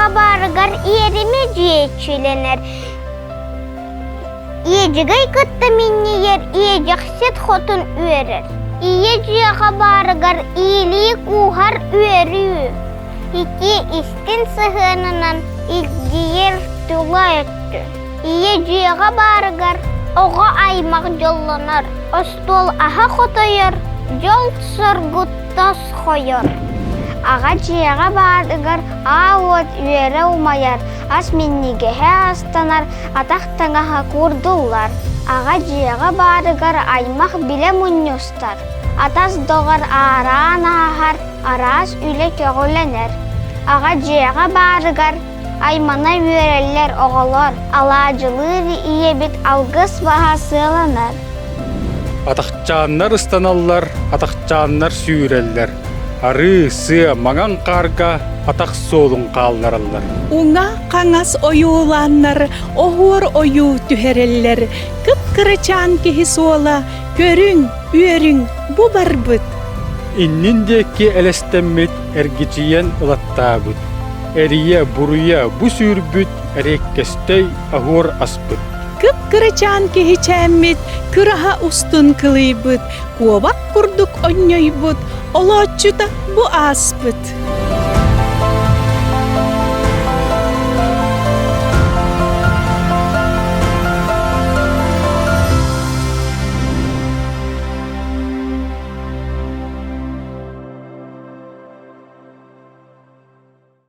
дьиэҕэ баарыгар иэримэ дьиэ иччилэнэр. Иэдьэгэй кытта минньийэр иэдьэхсит хотун үөрэр. Ийэ дьиэҕэ баарыгар иилии кууһар үөрүү. Ити истин сыһыанынан илгийэр тула өттүн. Ийэ дьиэҕэ баарыгар оҕо аймах дьоллонор, остуол аһа хотойор, дьол соргу тосхойор. Аҕа дьиэҕэ баарыгар аа уот үөрэ умайар, ас минньигэһэ астанар, атах таҥаһа куурдуллар. Аҕа дьиэҕэ баарыгар аймах билэ мунньустар, атас доҕор аараан ааһар, араас үлэ көҕүлэнэр. Аҕа дьиэҕэ баарыгар аймана үөрэллэр оҕолор, алаадьылыыр ийэбит алгыс баһа сыаланар. Атахчааннар ыстаналлар, атахчааннар сүүрэллэр. Арыы, сыа, маҥан хаарга атах суолун хааллараллар. Уҥа-хаҥас ойуулааннар оһуор ойуу түһэрэллэр. Кып-кырачаан киһи суола көрүҥ, үөрүҥ, бу барбыт. Иннин диэки элэстэммит, эргичийэн ылаттаабыт. Эрийэ, буруйа бу сүүрбүт, эриэккэстэй оһуор аспыт. Кып-кырачаан киһичээммит кыраһа устун кылыйбыт, куобах курдук онньойбут, олооччута бу ааспыт.